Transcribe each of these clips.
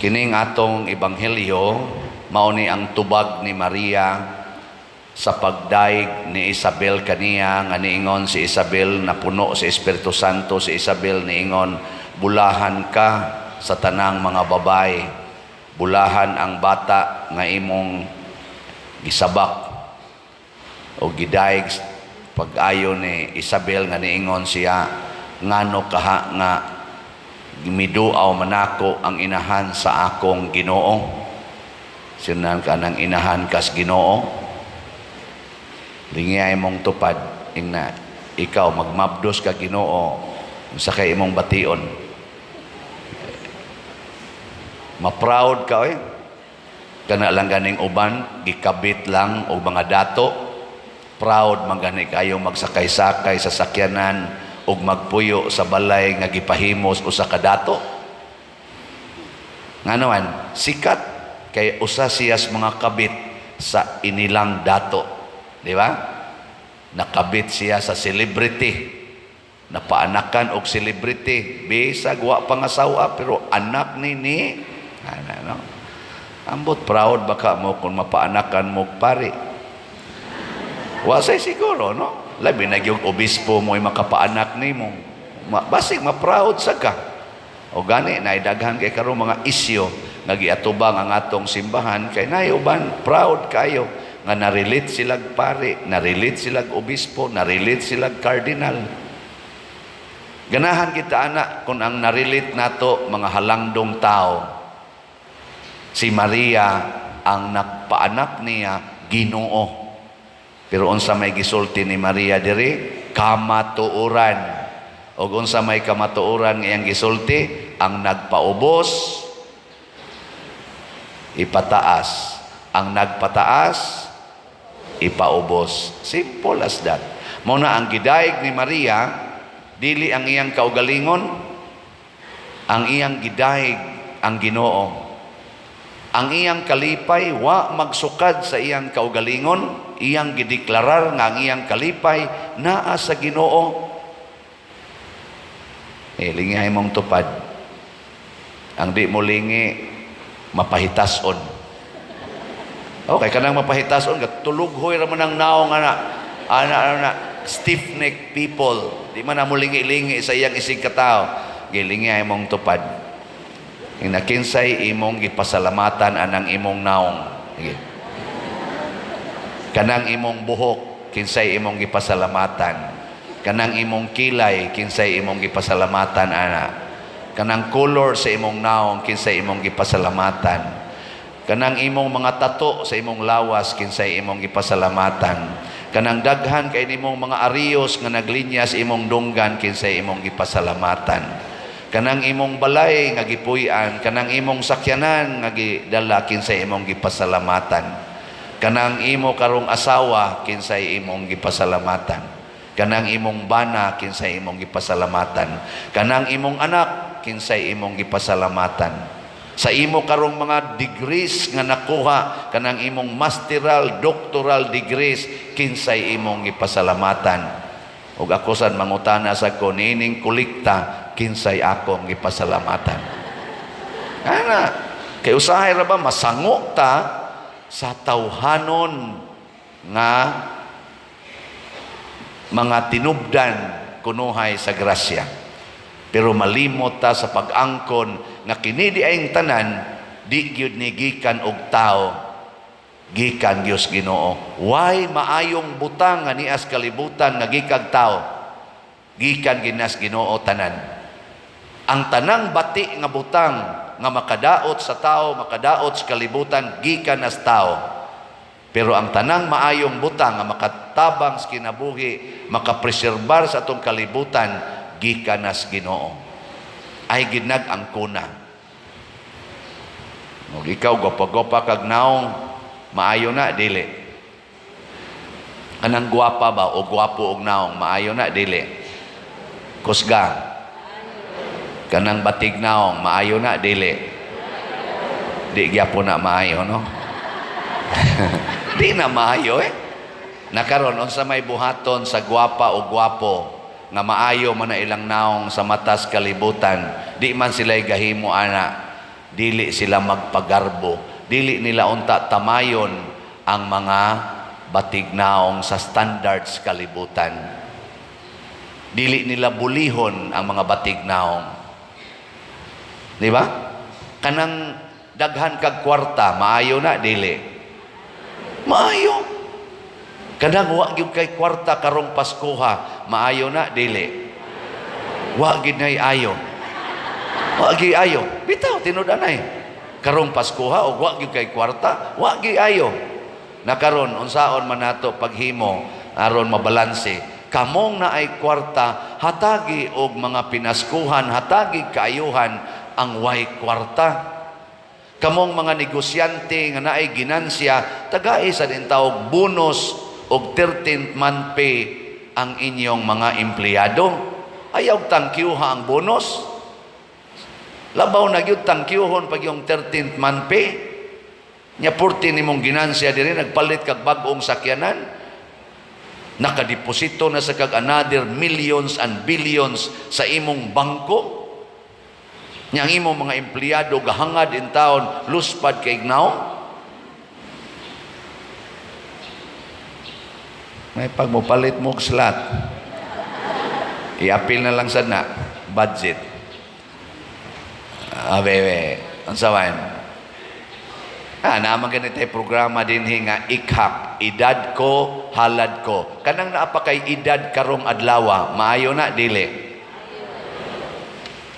Kining atong ebanghelyo, mao ni ang tubag ni Maria sa pagdayeg ni Isabel kaniya nga niingon si Isabel, napuno sa Espiritu Santo si Isabel, niingon, "Bulahan ka sa tanang mga babae, bulahan ang bata nga imong gisabak o gidayeg." Pag-ayo ni Isabel nga niingon siya, "Ngano kaha nga miduaw manako ang inahan sa akong Ginoo?" Sinan ka ng inahan kas Ginoo. Lingiyay mong tupad ingna ikaw magmabdos ka Ginoo sa kay imong bation. Ma-proud ka oy. Kana lang ganing uban gikabit lang og mga dato. Proud man gani kayo magsakay-sakay sa sakyanan ug magpuyo sa balay nga gipahimos usa ka dato. Ngano man sikat kay usa siya sa mga kabit sa inilang dato, di ba? Nakabit siya sa celebrity, napaanakan og celebrity, bisag wa pa nga sawa, pero anak ni ni ana, no? Ambot proud baka mo kung mapaanakan mo og pari. Wa say siguro, no? Labi na gyud obispo mo'y makapaanak nimo. Basig ma-proud sa ka. O gani na daghan kay karon mga isyu nga giatubang ang atong simbahan kay naay uban proud kayo nga na-relate silag pari, na-relate silag obispo, na-relate silag cardinal. Ganahan kita ana kung ang na-relate nato mga halangdong tao. Si Maria, ang nagpaanak niya Ginoo. Pero unsa may gisulti ni Maria diri? Kamatuoran. Og unsa may kamatuoran nga iyang gisulti? Ang nagpaubos ipataas. Ang nagpataas ipaubos. Simple as that. Mao na ang gidayeg ni Maria dili ang iyang kaugalingon, ang iyang gidayeg ang Ginoo. Ang iyang kalipay wa magsukad sa iyang kaugalingon, iyang gideklarar nga ang iyang kalipay naa sa Ginoo. Eh, lingihay mong tupad. Ang di mo lingi, mapahitason. Okay, kanang mapahitason, tulughoy ra man ang naong ana, ana, ana, stiff neck people. Di man na mo lingi-lingi sa iyang isig katao. Gilingihay mong tupad. Inakinsay imong gipasalamatan anang imong naong. Sige. Kanang imong buhok, kinsay imong gipasalamatan? Kanang imong kilay, kinsay imong gipasalamatan ana? Kanang color sa imong naong, kinsay imong gipasalamatan? Kanang imong mga tato sa imong lawas, kinsay imong gipasalamatan? Kanang daghan kay nimong mga ariyos nga naglinya sa imong dunggan, kinsay imong gipasalamatan? Kanang imong balay nga gipuy-an, kanang imong sakyanan nga gidala, kinsay imong gipasalamatan? Kanang imo karong asawa, kinsay imong gipasalamatan? Kanang imong bana, kinsay imong gipasalamatan? Kanang imong anak, kinsay imong gipasalamatan? Sa imo karong mga degrees nga nakuha, kanang imong masteral, doctoral degrees, kinsay imong gipasalamatan? Ug ako sad mangutana sa ko niining kolekta, kinsay akong gipasalamatan? Ana, kay usahay ra ba masango ta sa tawhanon nga mga tinubdan kunuhay sa grasya. Pero malimot ta sa pag-angkon nga kini di ayng tanan di gyud ni gikan og tao, gikan Dios Ginoo. Way maayong butang nga nias kalibutan nga gikag tao. Gikan ginas Ginoo tanan. Ang tanang bati nga butang nga makadaot sa tao, makadaot sa kalibutan, gikan as tao. Pero ang tanang maayong butang nga makatabang sa kinabuhi, makapreserbar sa atong kalibutan, gikan nas Ginoo. Ay ginag ang kuna. Og ikaw gwapa-gwapa kag naong, maayo na dili? Kanang gwapa ba o gwapo og naong, maayo na dili? Kusga. Kanang batig naong, maayo na dili? Di gyapon na maayo, no? Di na maayo eh. Nakaron unsa may buhaton sa gwapa o gwapo nga maayo man na ilang naong sa matas kalibutan, di man sila gahimo ana? Dili sila magpagarbo, dili nila unta tamayon ang mga batignaong sa standards kalibutan. Dili nila bulihon ang mga batignaong. Di ba? Kanang daghan kag kwarta, maayo na, dili? Maayo. Kanang wa gyud kay kwarta karong Paskuha, maayo na, dili? Wa gyud nay ayo. Wa gyud ayo. Bitaw tinud anay. Karong Paskuha og wa gyud kay kwarta, wa gyud ayo. Na karon, unsaon man nato paghimo aron mabalanse? Kamong naay kwarta, hatagi og mga pinaskuhan, hatagi kaayuhan ang way kwarta. Kamong mga negosyante nga naay ginansya, tagai sa din tawag bonus og 13th month pay ang inyong mga empleyado. Ayaw tangkyuha ang bonus. Labaw na gyud tangkyuhon pag yung 13th month pay. Nya 14 nimong ginansya diri, nagpalit kag bag-ong sakyanan. Nakadeposito na sa kag another millions and billions sa imong bangko. Nya ang imong mga empleyado gahangad in taon luspad kay ignaw. May pag mopalit mo og slot. I-appeal na lang sad na budget. Ah, bebe, unsa man? Ah, naman ganito ay programa din nga ikhak, edad ko, halad ko. Kanang naa pa kay edad karong adlawa, maayo na, dili?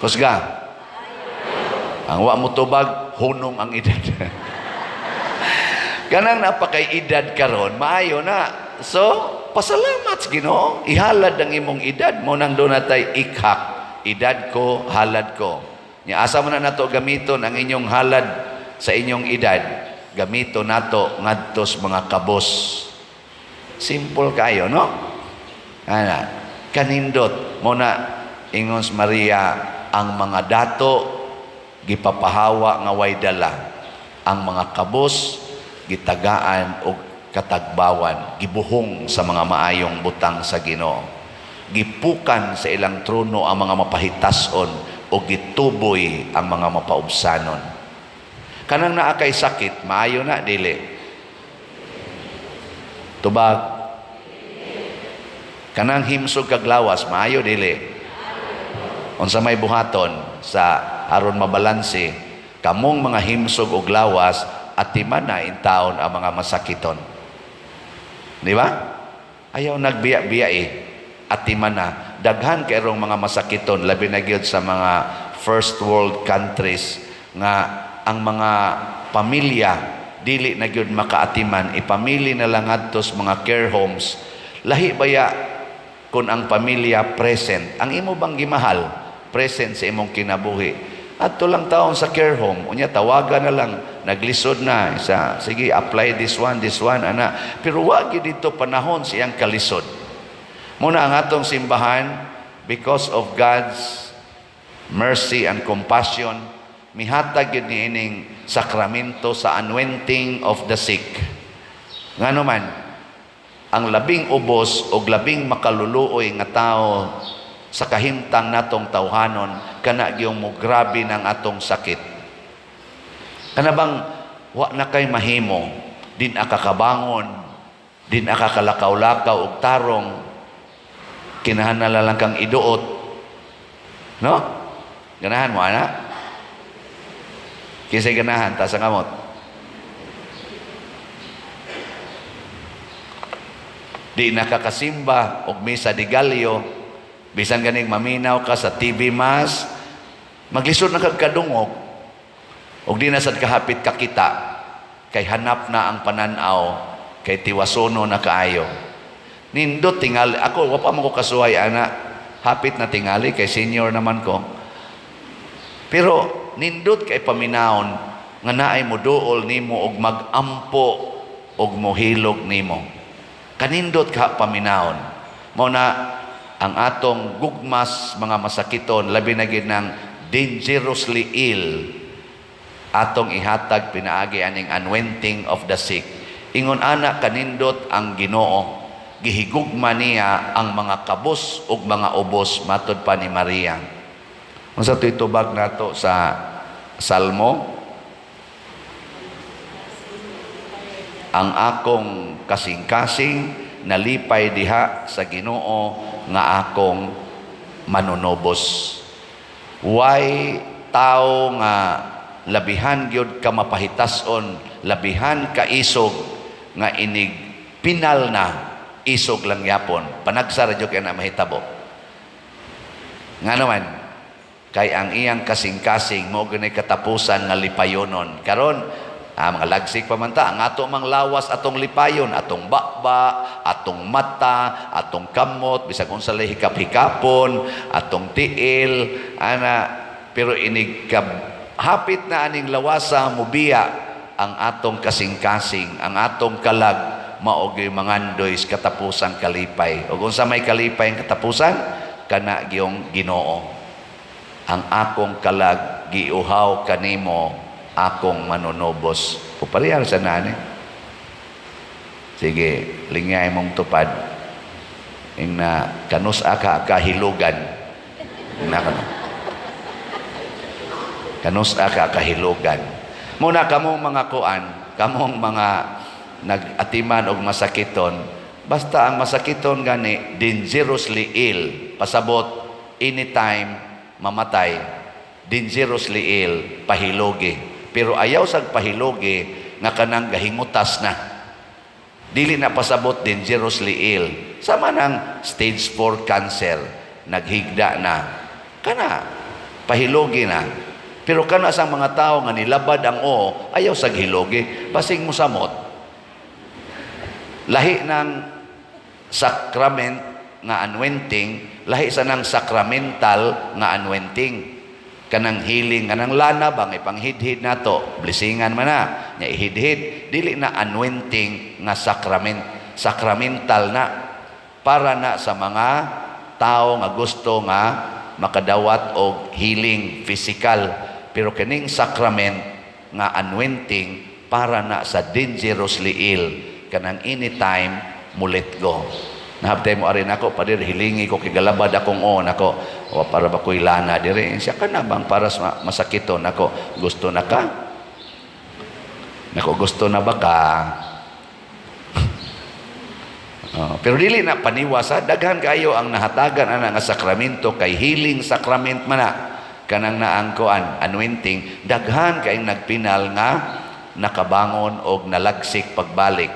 Kusga. Ang wa mo tubag, hunong ang edad. Kanang naa pa kay edad karon, maayo na. So, pasalamat sa Ginoo. Ihalad ang imong edad mo nang doon natay ikhak. Edad ko, halad ko. Nya asa mo na nato gamiton ang inyong halad sa inyong edad? Gamito nato ngadto sa mga kabos. Simple kayo, no? Ana, kanindot mo na ingon si Maria, ang mga dato gipapahawa nga way dala, ang mga kabos gitagaan og katagbawan, gibuhong sa mga maayong butang sa Ginoo, gipukan sa ilang trono ang mga mapahitason o gituboy ang mga mapaubsanon. Kanang naa kay sakit, maayo na, dili? Tubag. Kanang himsog kag lawas, maayo, dili? Unsa may buhaton sa aron mabalanse? Kamong mga himsog og lawas, atiman na intaon ang mga masakiton. Di ba? Ayaw nagbiya-biya eh. Atiman na. Daghan kayrong mga masakiton, labi na gyud sa mga first world countries nga ang mga pamilya dili na gyud makaatiman, ipamili na lang ngadto sa mga care homes. Lahi baya kung ang pamilya present? Ang imo bang gimahal present sa imong kinabuhi? Adto lang taon sa care home, unya tawagan na lang, naglisod na isa, sige, apply this one, this one, ana. Pero wa gyud dito panahon siyang kalisod. Muna ang atong simbahan, because of God's mercy and compassion, mihatag gyud niining sakramento sa anointing of the sick. Ngano man, ang labing ubos o labing makaluluoy nga tao sa kahimtang natong tawhanon, kana gyung mo grabe ng atong sakit. Kana bang wa na kay mahimo, din akakabangon, din akakalakaw-lakaw og tarong, kinahanglan na lang kang iduot. No? Ganahan mo ana? Kinsay ganahan, taas ang kamot. Di nakakasimba og misa de gallo, bisan ganing maminaw ka sa TV mass, maglisod na kag kadungog, og di na sad kahapit kakita, kay hanap na ang pananaw, kay tiwasono na kaayo. Nindot tingali, ako, wa pa mo ko kasuhay, ana, hapit na tingali, kay senior naman ko. Pero nindot kay paminawon nga naay moduol nimo og magampo og mohilog nimo. Kanindot ka paminawon. Mao na ang atong gugmas mga masakiton, labi na gid ng dangerously ill, atong ihatag pinaagi aning anointing of the sick. Ingon ana kanindot ang Ginoo, gihigugma niya ang mga kabos ug mga ubos, matod pa ni Maria. Unsa to'y tubag nato sa Salmo? Ang akong kasing-kasing nalipay diha sa Ginoo nga akong manunubos. Way tao nga labihan gyud ka mapahitason, labihan ka isog nga inig pinal na isog lang yapon. Panagsa ra gyud kay na mahitabo. Nga naman, kay ang iyang kasing-kasing mao gani katapusan nga lipayonon. Karon, mga lagsik pa man ta, ang ato mang lawas atong lipayon, atong baba, atong mata, atong kamot, bisag unsa lay hikap-hikapon, atong tiil, ana, pero inig ka hapit na aning lawasa mubiya ang atong kasing-kasing, ang atong kalag mao gyud mangandoy sa katapusang kalipay. Ug unsa may kalipay ang katapusan? Kana gyung Ginoo. Ang akong kalag giuhaw kanimo, akong manunubos. Puparehar sa nani. Sige, lingay mong tupad. Ing na kanus ka kahilugan. Na kano. Kanus ka kahilugan. Muna kamong mga kuan, kamong mga nag-atiman og masakiton, basta ang masakiton gani dangerously ill, pasabot anytime mamatay, dangerously ill, pahilogi. Pero ayaw sag pahilogi nga kanang gahingutas na. Dili na pasabot dangerously ill. Sama ng stage 4 cancer, naghigda na. Kana, pahilogi na. Pero kana sa mga tao nga nilabad ang oo, ayaw sag hilogi, basing mo samot. Lahi ng sacrament nga anointing, lahi sa nang sacramental nga anointing. Kanang healing, kanang lana bang ipanghidhid nato, blessingan man na, nya ihidhid, dili na anointing nga sacrament, sacramental na para na sa mga tao nga gusto nga makadawat og healing physical, pero kining sacrament nga anointing para na sa dangerously ill, kanang anytime mo let go. Nahabtay mo ari nako, "Pader, hilingi ko kay galabad akong o nako o para ba ko'y lana dire." Siya kana bang para sa masakiton nako, gusto na ka nako, gusto na ba ka? Oh, pero dili na paniwas ha. Daghan kayo ang nahatagan ana nga sakramento kay healing sacrament man na kanang naang kuan anointing, daghan kayong nagpinal nga nakabangon og nalagsik pagbalik,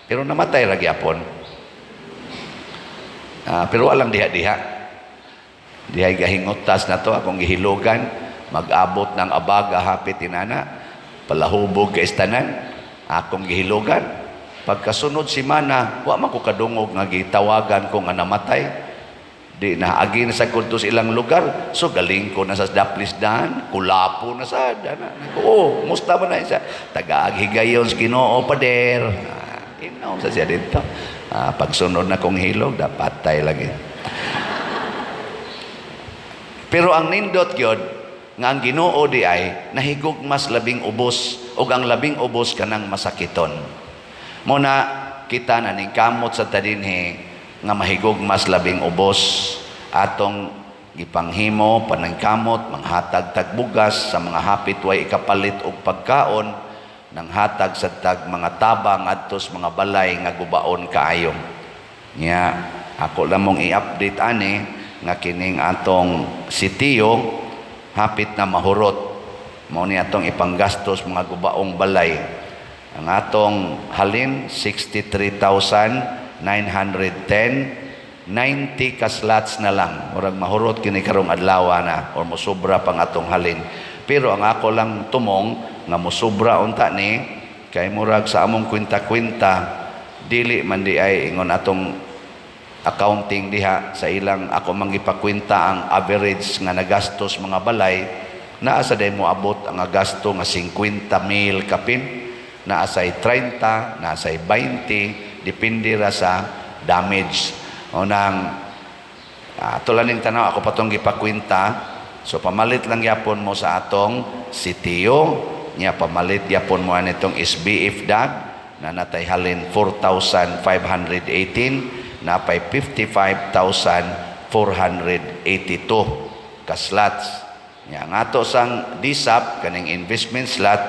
pero namatay ra gyapon. Ah, pero walang diha-diha. Dihay gahingutas na to akong gihilugan, mag-abot ng abaga hapit inana, palahubog kay istanan, akong gihilugan. Pagkasunod si mana, wa man ko kadungog nga gitawagan ko nga namatay. Di na agi na sa kulto sa ilang lugar. So galing ko na sa daplis daan, kulapo na sa dana. Oh, musta man na siya? Tagaag higayon sa Ginoo, pader. Ah, inaw sa siya dito. Ah, pagsunod na kong hilog, dapat tay lagi. Pero ang nindot gyud nga ang Ginoo di ay nahigugmas labing ubos, ug ang labing ubos kanang masakiton. Muna kita na ning kamot sa tadinhi nga mahigugmas labing ubos atong gipanghimo panangkamot manghatag tag bugas sa mga hapit way ikapalit og pagkaon, nang hatag sa tag mga tabang adto sa mga balay nga gubaon kaayo. Nya ako lamong i-update ani nga kining atong sitio hapit na mahurot. Mao ni atong ipanggastos mga gubaong balay. Ang atong halin 63,910, 90 ka slots na lang. Murag mahurot kini karong adlaw na or mosobra pang atong halin. Pero ang ako lang tumong nga mosobra unta ni kay murag sa among kwenta-kwenta dili man di ay ingon atong accounting diha sa ilang ako mangipakwenta ang average nga nagastos mga balay, naa sa day mo abot ang gasto nga 50 mil kapin, naa say 30, naa say 20, depende ra sa damage o nang tulad ning tanaw ako patong gipakwenta. So pamalit lang yapon mo sa atong sitio nya, pamalit yapon mo anitong SBF dag na natay halin 4,518, napay 55,482 ka slots. Nya ang ato sang DSAP, kaning investment slot,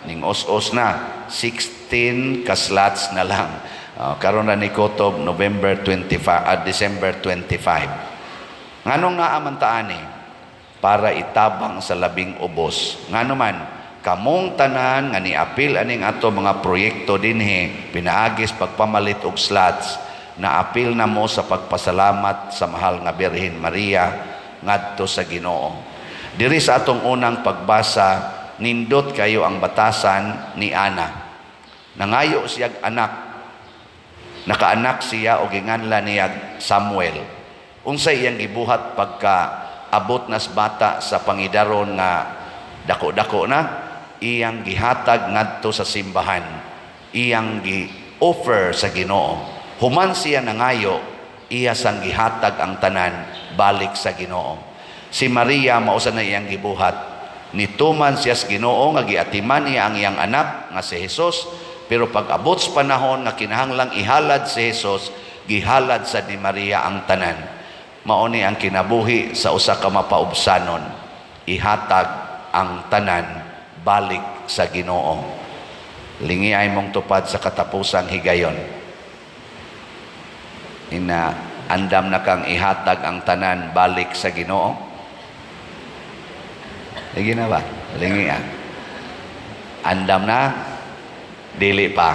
ning os-os na, 16 ka slots na lang. Karon na ni kutob November 25, December 25. Nganong naa man ta ani? Para itabang sa labing ubos. Ngano man, kamong tanan nga niapil aning ato mga proyekto dinhi pinaagis pagpamalit og slots, naapil na mo sa pagpasalamat sa mahal nga Birhen Maria ngadto sa Ginoo. Diri sa atong unang pagbasa, nindot kayo ang batasan ni Ana. Nangayo siyag anak. Nakaanak siya o ginganlan niya Samuel. Unsay iyang gibuhat pagka abot nas bata sa pangidaron nga dako-dako na? Iyang gihatag ngadto sa simbahan. Iyang gi-offer sa Ginoo. Human siya nangayo, iya sang gihatag ang tanan balik sa Ginoo. Si Maria, mao sa na iyang gibuhat. Nituman siya sa Ginoo nga giatiman niya ang iyang anak nga si Jesus, pero pag abot sa panahon nga kinahanglang ihalad si Jesus, gihalad sa ni Maria ang tanan. Mao ni ang kinabuhi sa usa ka mapaubsanon. Ihatag ang tanan balik sa Ginoo. Lingi ay mong tupad sa katapusang higayon. Ina andam na kang ihatag ang tanan balik sa Ginoo? Sige na ba? Lingi ah. Andam na? Dili pa.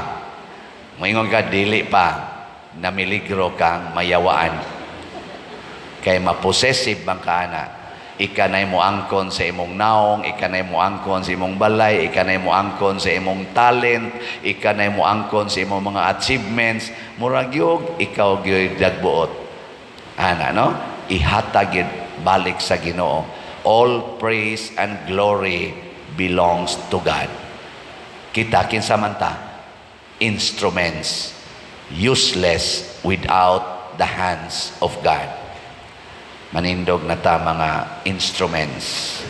Moingon ka, dili pa. Namiligro kang mayawaan. Kay ma-possessive bang ka ana. Ika na'y moangkon sa imong naong, ika na'y moangkon sa imong balay, ika na'y moangkon sa imong talent, ika na'y moangkon sa imong mga achievements. Murag yug, ikaw gyud nagbuot. Ana, no? Ihatag gyud balik sa Ginoo. All praise and glory belongs to God. Kita kinsa man ta? Instruments useless without the hands of God. Manindog na ta, mga instruments.